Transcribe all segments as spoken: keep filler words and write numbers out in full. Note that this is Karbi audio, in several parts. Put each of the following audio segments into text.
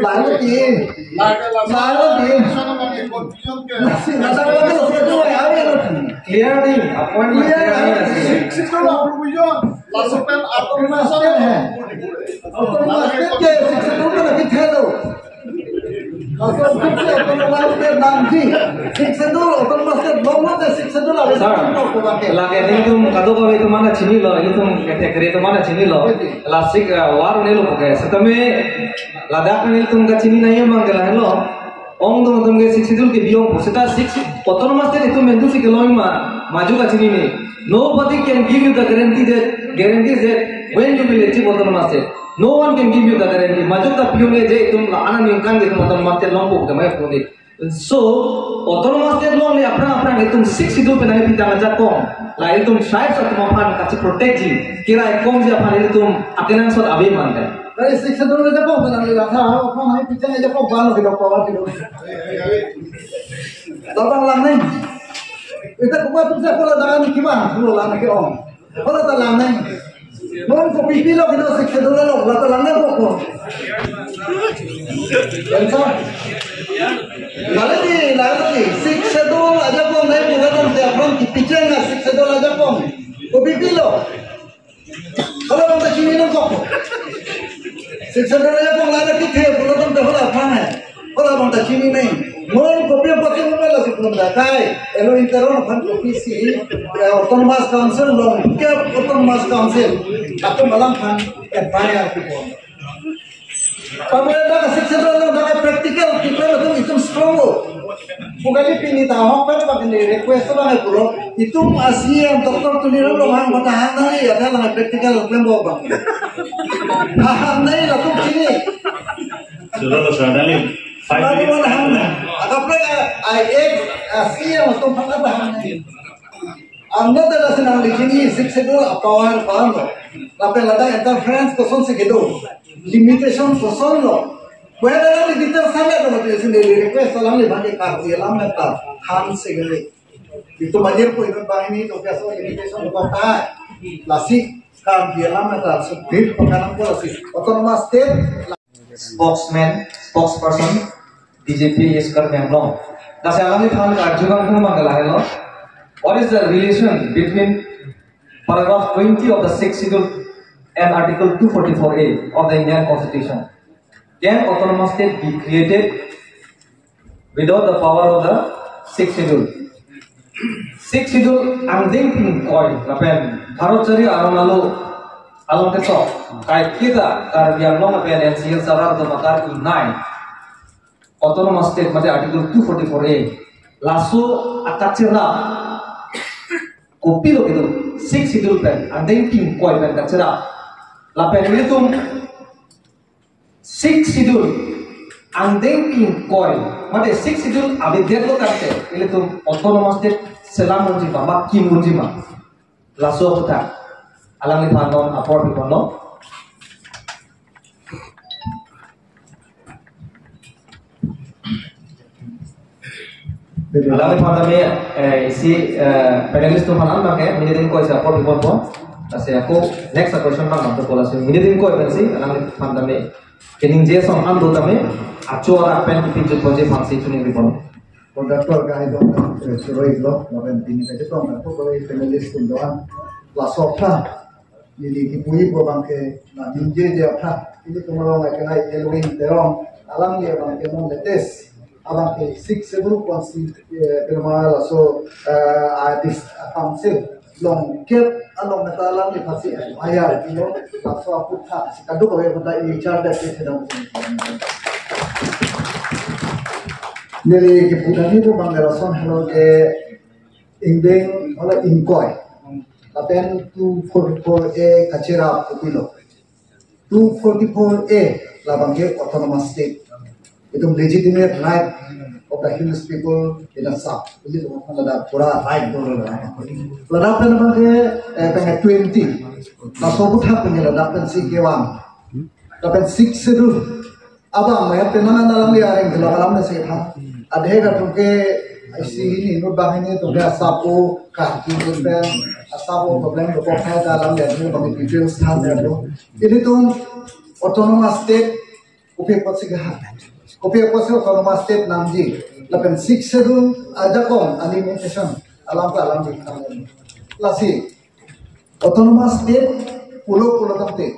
Lalu di, lalu di. Nasi, nasi, nasi, nasi, nasi, nasi, nasi. Clear nih, appointment clear nih, nasi. Sixth Schedule provision, laso pen autonomous state hai. Autonomous state ke Sixth Schedule ke lagi thelo. Laso Sixth Schedule autonomous state nangji. Sixth Schedule autonomous state long mate Sixth Schedule ave. Sir, lake nelitum kadokave atum mane chinilo, nelitum category atum mane chinilo. La sik, uh, war nelo ke. Setame ladak nelitum kachini nangji abang ke lahelo. Ongdung atum ke Sixth Schedule kebi ong, seta Sixth autonomous state itum menduk si kelong ma, majok kachinine. Nobody can give you the guarantee that, guarantee that when you will achieve autonomous state. No one can give you the guarantee. Majok ta pi-un-e je itum la-an aningkan ke itum autonomous state longpo ke mai pu-un-e. So, autonomous state longle aphrang aphrang itum Sixth Schedule pen nangpitang ajakong. La itum tribes atum aphan kachi protect ji, kira-i kongji aphan itum akenangsot ave mante. Dari Sixth Schedule ajakong pen nangli latha, aphan nangpitang ajakong ban lo kedo power kedo. Labang lang neng. Ita kuma tum sa kola dangan kiman, kola lang ke ong. Kola ta lang neng. Non kopi pilo kedo Sixth Schedule lo, la ta lang neng kok. Kan sa? Lale di, lale di. Sixth Schedule ajakong nai pura non te aphan kipitang a Sixth Schedule ajakong. Kopi pilo. Hala abang ta chini nangkok. Sixth Schedule ajakong lana kithe pulo tangte hala aphan hai. Hala abang ta chini nang. Non kopi apa sih mana lasi pun dah kai. Elo interon aphan kopisi, eh, Autonomous Council longkep Autonomous Council. Atum alam aphan F I R kipon. Pamela dak Sixth Schedule lo, dak practical, people atum itum strong lo. Bukan di pini ta ahok pen bang ini request bang pulo. Itum asi yang Doctor Tuliram Ronghang kota hang nai, ya kan, practical problem bo bang. Hang nai latum chini. Sudah lo, sudah nih. Five minutes. Agak mereka I X asi yang atum hang apa hang nai. Ang nat ta si nangli chini Sixth Schedule a power power lo. Lapen ladak interference kosonsi kedo. Limitation koson lo. Whether nangli detail sampai lo mati sini request alangli bagi Karbi alam ta han segeri. Itu banjir pun itu bang ini itu biasa limitation kota. Lasi Karbi alam ta sebut pekanang ko lasi. Autonomous state. Spokesman, spokesperson, B J P East Karbi Anglong. Lasi alangliphan karju abang ke mangala helo. What is the relation between paragraph twenty of the Sixth Schedule and Article two forty-four A of the Indian Constitution? Can autonomous state be created without the power of the Sixth Schedule? Sixth Schedule angdeng pingkoi lapen Bharat chari aron alo along ketok kaiketa Karbi Anglong lapen N C Hills arat do matar inai Autonomous State mate Article two forty-four A. Laso akachera kopilo kedo Sixth Schedule pen angdeng pingkoi pen kachera. Lapen ilitum Sixth Schedule angdeng pingkoi mate Sixth Schedule avedet lo tangte ilitum Autonomous State selam unji ma, makin unji ma. Laso aputhak alangliphan non apor piponlo. Alangliphan tame, eh, isi, eh, panelist atum aphan abang ke minute ingkoi si apor piponpo. Lasi ako next question abang abang to pola si minute ingkoi pensi alangliphan tame keningje ason an do tame acho arak pen kipinchot ponji aphansi chuning pipon. Conductor ka idong, eh, suroi lo, lapen pini kachetong kan, ko panelist atum doan, laso aphan, neli kipuji pu abang ke, na ningjeje aphan, ili tumorong akenai Elwin Terang, alangli abang ke non latest, abang ke Sixth Schedule konsi, eh, pirma laso, eh, a dis, a council, longkep along meta alangliphan si F I R pilo, laso aputhak si kadokave aputhak i char da ke sedang. Neli kipu tadi pu abang lason helo ke ingdeng wala ingkoi. Lapen two forty-four A kachera kopilo. Two forty-four A labang ke autonomous state. Itum legitimate right of the Hills people in Assam. Ilitum ladak pura right do lo. Ladak pen abang ke, eh, pen twenty. Laso aputhak pen ladak pensi kevang. Lapen Sixth Schedule abang ya penang alam ya ring kelo alam na se tha. Adhe ka tum ke isi ini no bang ini tum ke asapo ka ki tum ke asapo problem ko ka alam ya ini bang details than ya lo. Ilitum Autonomous State Kopi apotsi keha. Kopi apotsi autonomous state nangji. Lapen Sixth Schedule ajakong alimitation alam ta alam di kami. Lasi autonomous state pulo pulo tangte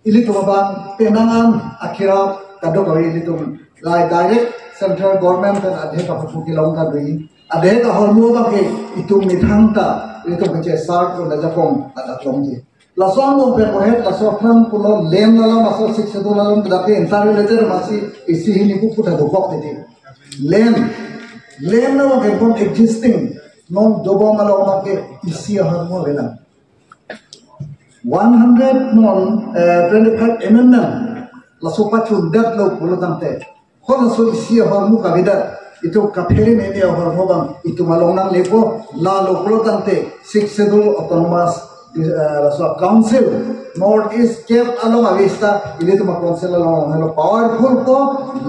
ilitum abang penang an akirap kadokave ilitum lahai direct central government pen adhe kapupu kelong kadoi. Adhe ahormu abang ke itum methang ta ilitum kechesar ko ajakong adak longji. Laso angbong pen kohet laso aphrang pulo land alam laso Sixth Schedule alam dak ke entire letter masi isi hini pu puta dokok titi. Land. Land alam ke kon existing non dobom alam ke isi ahormu avelang. One hundred non, eh, twenty-five amendment laso pachundetlo pulo tangte. Hon laso isi ahormu kavedet, itum kaphere meme ahormu abang itum along nanglepo, lalo pulo tangte Sixth Schedule autonomous, eh, laso council, North East kep along ave seta ilitum council along helo powerful po,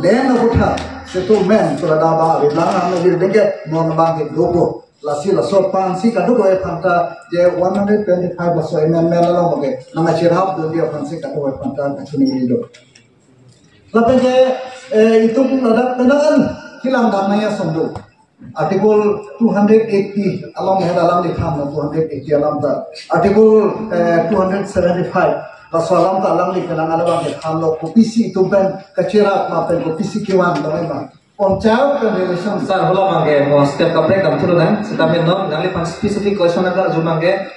land aputhak settlement sulada ba avelang, ano dengke non abang ke dopo. Lasi laso aphansi kadokave aphanta je one hundred twenty-five laso amendment along ke nangkacherap doji aphansi kadokave aphanta kachiningri do. Lapen ke, eh, itum ladak penang an kilang dam nangji asong do. Article two hundred eighty along head alangli thanlo, two hundred eighty alam ta. Article, eh, two hundred seventy-five laso alam ta alangli kelang alam ke thanlo, kopisi itum pen kacherap ma pen kopisi kevan lo ma. Panchayat pen relation. Sir, hala abang ke mo step kaprek damthulo nang, seta pen non nangliphan specific question nangkarju abang ke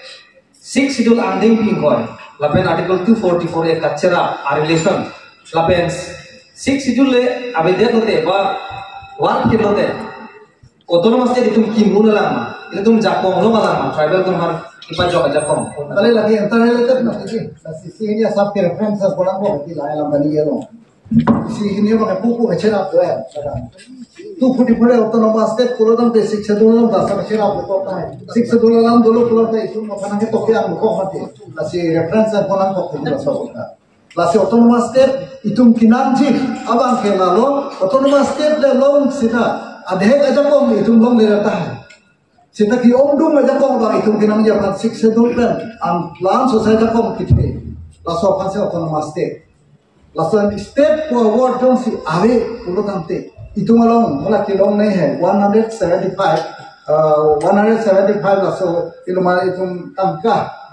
Sixth Schedule angdeng pi ingkoi, lapen Article two forty-four A kacherap arelation, lapen Sixth Schedule le avedet lote ba warphit lote autonomous state itum kimu alam ma, itum jakong lo alam ma, tribal atum aphan kepajok ajakong. Kali lagi entire letter na, isi, isi hini asap ke reference sa bolang ko, isi lahai alam kali ya lo. Isi hini abang ke pupu kacherap do ya. Two forty-four autonomous state pulo tangte Sixth Schedule alam ta sa kacherap dokok ta. Sixth Schedule alam dolo pulo tangte itum makanan ke tokya ang dokok mati. Lasi reference sa bolang ko, isi laso kota. Lasi autonomous state itum kenangji abang ke lalo, autonomous state le long seta adhe ajakong itum longle tahai. Seta ke-ongdung ajakong abang itum kenangji aphan Sixth Schedule pen an plan sosai ajakong kethe. Laso aphansi autonomous state. Laso state pu award jongsi ave pulo tangte itum along mula kelong nei he one hundred seventy-five, uh, one hundred seventy-five laso iloma itum tangka.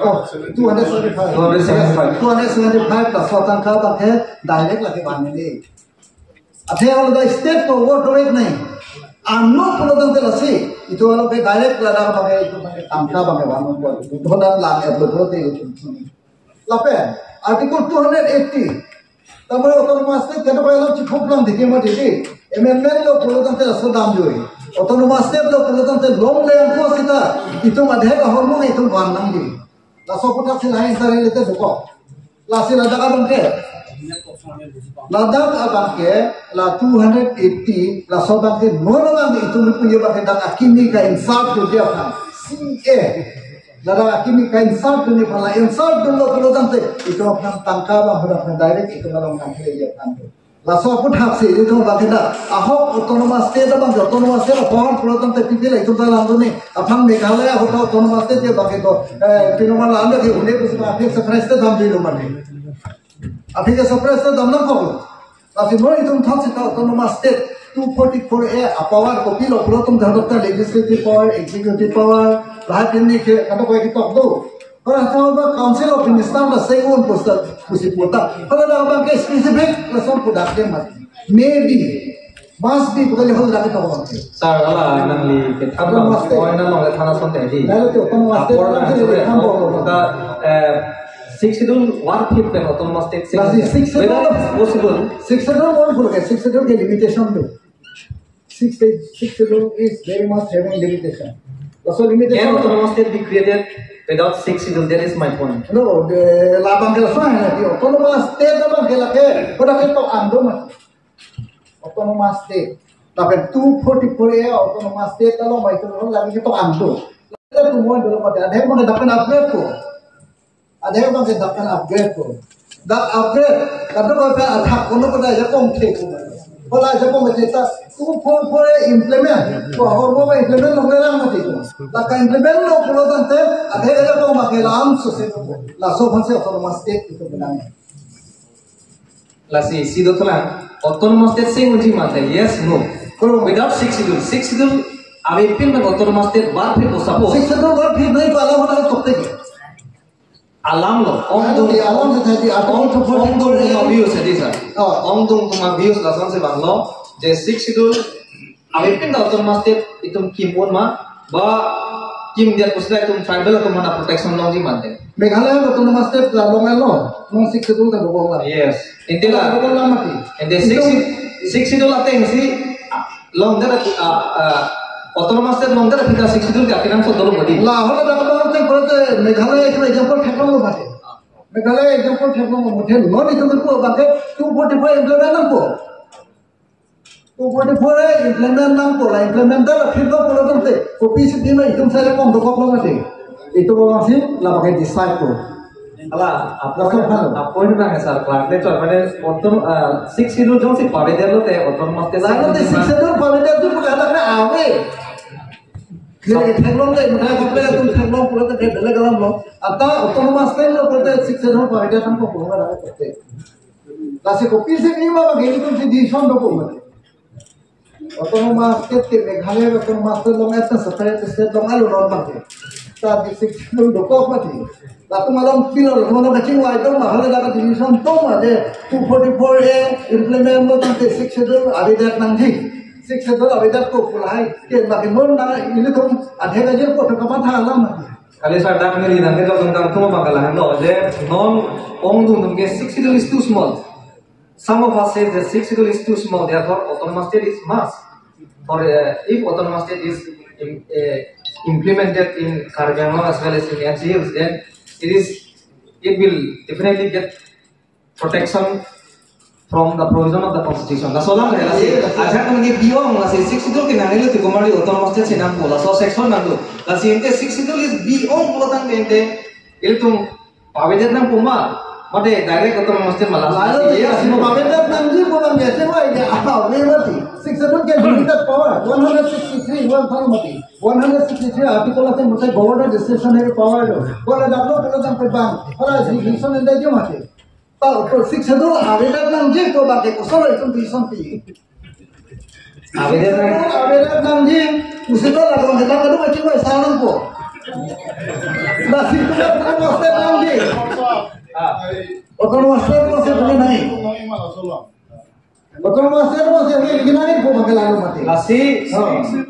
Oh, two hundred seventy-five. Two hundred seventy-five. Two hundred seventy-five laso tangka abang ke direct lake van nei. Athe hala state pu award do-ik nei. Ano pulo tangte lasi itum along ke direct ladak abang ke itum abang ke tangka abang ke van. Itum ladak lang et lo pulote itum. Lapen Article two hundred eighty. Tamo autonomous state kado kailam chikhup lang dikhe ma dikhe. Amendment lo pulo tangte laso damjui. Autonomous state lo pulo tangte longle angko seta itum adhe ahormu itum van nangji. Laso aphuthak si lahai entire letter dokok. Lasi ladak abang ke. Ladak abang ke la two hundred eighty laso abang ke non abang itum punya abang ke dak akimi ka-insert doji aphan. C A. Ladak akimi ka-insert doji aphan, la insert dunlo pulo tangte itum aphan tangka abang hadak aphan direct itum along nangkeleji aphan. Laso aphuthak si itum abang ke dak ahok autonomous state abang ke autonomous state aphan pulo tangte P P L itum ta lang duni. Aphan Meghalaya ahok autonomous state abang ke do, eh, pinoma la anda ke une pusi aphi surprise ta damjui lo mati. Aphi ke surprise ta dam nangkok. Lasi non itum thot seta autonomous state two forty-four A apower kopilo pulo tangte hadak ta legislative power, executive power, lahai pini ke kado koi ketok do. Hala ta ba Council of Minister ta sengun pusta pusi puta. Hala ta abang ke specific lason pudak ke mati. Maybe, must be, bukan yang hala ta ketok abang ke. Sir, hala nangli ke than abang, master. Point na nongle than asonte di. Lalu tu, kan master, apor kan kan sure, kan kan boleh. Kita, eh, Sixth Schedule warphit pen autonomous state. Lasi Sixth Schedule. Whether it's possible. Sixth Schedule one pura ke, Sixth Schedule ke limitation tu. Sixth, Sixth Schedule is very much having limitation. Laso limitation. Can autonomous state be created without Sixth Schedule? That is my point. No, the, la abang ke laso hai na, the autonomous state abang ke lake, pada ke to ando ma. Autonomous state. Lapen two forty-four A autonomous state along ma itum lagi ketok angdo. Lapen tu mo dolo mati, adhe mo dak pen upgrade ko. Adhe mo dak pen upgrade ko. Dak upgrade, kado ko pen athak kono pada ajakong the ko. Pada ajakong the ta two forty-four A implement. Ko ahormu implement longle lang mati ko. Dak implement lo pulo tangte, adhe ajakong ma ke lam so se ko. Laso aphansi autonomous state itum benang. Lasi isi do thalang, autonomous state si unji mate, yes, no. Koro. Without Sixth Schedule, Sixth Schedule avepin pen autonomous state var phi po, suppose. Sixth Schedule var phi nai pala hona tokte ke. Alam lo, ong dung, alam lo, tadi apa ong, itu ong dung forty-four A. Tuma views, jadi, sir. Oh. Ong dung tuma views lason si vanglo, je Sixth Schedule avepin pen autonomous state itum kim un ma, ba kim diat pusla itum tribal atum aphan protection longji mate. Meghalaya autonomous state la long lo, non Sixth Schedule ta long la. Yes. Ante la, long la mati. Ante Sixth, itum Sixth Schedule ateng si, ah, longdet, ah, ah, autonomous state longdet aphi ta Sixth Schedule ke akenangsot dolo mati. La, hala dak abang teng porote Meghalaya itu example theklonglo mati. Meghalaya example theklonglo mati. Non itum pu abang ke two forty-four implement nangpo. Two forty-four A implement nangpo, la implement ta la phirlo pulo tangte, kopisi pima itum sare kong dokok lo mati. Itum abang si labang ke decide po. Hala, apot, laso aphan lo. Apot na hai sir, clerk le choi mane auto, ah, Sixth Schedule jongsi pavedetlo te autonomous state. La no te Sixth Schedule pavedet tu pu ka dak na ave. Kiri theklong le, mane kape atum theklong pulo tangte bela galam lo. Ata autonomous state lo pulote Sixth Schedule pavedet nangpo pulo ka dak te. Lasi kopisi pima abang ke itum si decision dopo mati. Autonomous state ke Meghalaya autonomous state long, eta separate state long, alo long abang ke. Ta di Sixth Schedule dokok mati. Latum along pilo, latum along kachingvai tong ma, hala dak decision tong ma, je two forty-four A implement lo tangte Sixth Schedule avedet nangji. Sixth Schedule avedet ko pulai ke makin mon na ilitum adhe kaje ko to kapan tha alam mati. Kali sir, dak neli nang ke jok tang tuma bang kalang lo, je non ong dung atum ke Sixth Schedule is too small. Some of us say the Sixth Schedule is too small, therefore autonomous state is must. For, uh, if autonomous state is im-, uh, implemented in Karbi Anglong as well as in N C Hills, then it is, it will definitely get protection from the provision of the constitution. Laso alam ya, lasi, yes, yes, ajak nangji beyond, lasi Sixth Schedule ke nangli tu kumari autonomous state si nangpo, laso section nangpo. Lasi ante Sixth Schedule is beyond pulo tangte ante ilitum pavedet nangpo ma, mate direct autonomous state ma la. Lalu, yes, yes, no. Pavedet nangji pu nang ya, sewa ya, apa, we mati. Sixth Schedule ke limited power, one hundred sixty-three, one thousand mati. One hundred sixty-three article ase mate governor discretionary power lo. Bola dak lo, bola dak pe bang. Bola jurisdiction ende jo mati. Ta auto Sixth Schedule avedet nangji ko abang ke koson lo itum decision pi. Avedet nang. Avedet nangji, usi ta ladak abang ke ta kadu kachingvai sa nangpo. Lasi tu kan autonomous state nangji. Ah. Autonomous state ko se puni nahi. Autonomous state ko se puni nahi ko abang ke lalu mati. Lasi. Oh.